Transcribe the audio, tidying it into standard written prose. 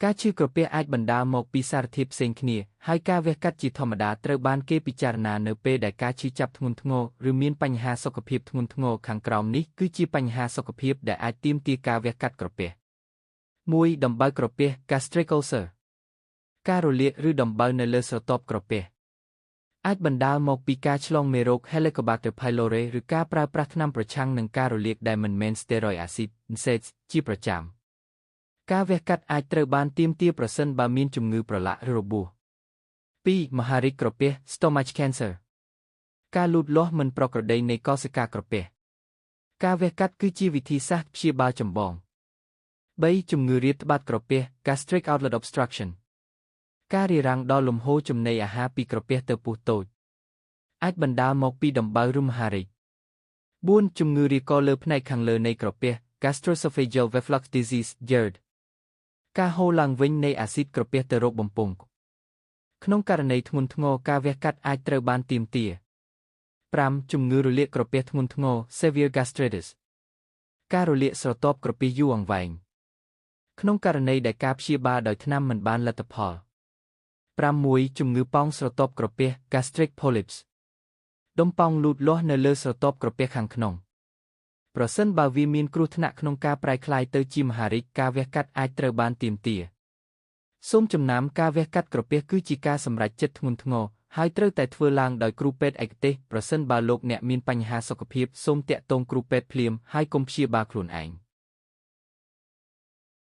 ការឈឺក្រពះអាចបណ្ដាលមកពីសារធាតុផ្សេងគ្នា ហើយការវះកាត់ជាធម្មតាត្រូវបានគេពិចារណានៅពេលដែលការឈឺចាប់ធ្ងន់ធ្ងរឬមានបញ្ហាសុខភាពធ្ងន់ធ្ងរខាងក្រោមនេះគឺជាបញ្ហាសុខភាពដែលអាចទាមទារការវះកាត់ក្រពះ1ដំបៅក្រពះ gastric ulcer ការរលាកឬដំបៅនៅលើស្រទាប់ក្រពះអាចបណ្ដាលមកពីការឆ្លងមេរោគ Helicobacter pylori ឬការប្រើប្រាស់ថ្នាំប្រឆាំងនឹងការរលាកដែលមិនមែនស្តេរ៉យអាស៊ីត NSAIDs ជាប្រចាំ។ ការវះកាត់អាចត្រូវបានទាមទារប្រសិនបើមានជំងឺប្រឡាក់ឬរបួស2មហារីកក្រពះ stomach cancer ការលូតលាស់មិនប្រក្រតីនៃកោសិកាក្រពះការវះកាត់គឺជាវិធីសាស្ត្រព្យាបាលចម្បង3ជំងឺរាតត្បាតក្រពះ gastric outlet obstruction ការរារាំងដល់លំហូរចំណីអាហារពីក្រពះទៅពោះតូចអាចបណ្ដាលមកពីដំបៅឬមហារីក4ជំងឺរាគលើផ្នែកខាងលើនៃក្រពះ gastroesophageal reflux disease GERD ការហូរឡើងវិញនៃអាស៊ីតក្រពះទៅរកបំពង់ក្នុងករណីធ្ងន់ធ្ងរការវះកាត់អាចត្រូវបានទាមទារ5ជំងឺរលាកក្រពះធ្ងន់ធ្ងរ severe gastritis ការរលាកស្រទាប់ក្រពះយូរអង្វែងក្នុងករណីដែលការព្យាបាលដោយថ្នាំមិនបានលទ្ធផល6ជំងឺប៉ោងស្រទាប់ក្រពះ gastric polyps ដុំប៉ោងលូតលាស់នៅលើស្រទាប់ក្រពះខាងក្នុងប្រសិនបើវាមានគ្រោះថ្នាក់ក្នុងការប្រែក្លាយទៅជាមហារីកការវះកាត់អាចត្រូវបានទាមទារសូមចំណាំការវះកាត់ក្រពះគឺជាការសម្រេចចិត្តធ្ងន់ធ្ងរហើយត្រូវតែធ្វើឡើងដោយគ្រូពេទ្យឯកទេសប្រសិនបើលោកអ្នកមានបញ្ហាសុខភាពសូមទាក់ទងគ្រូពេទ្យភ្លាមហើយកុំព្យាបាលខ្លួនឯង។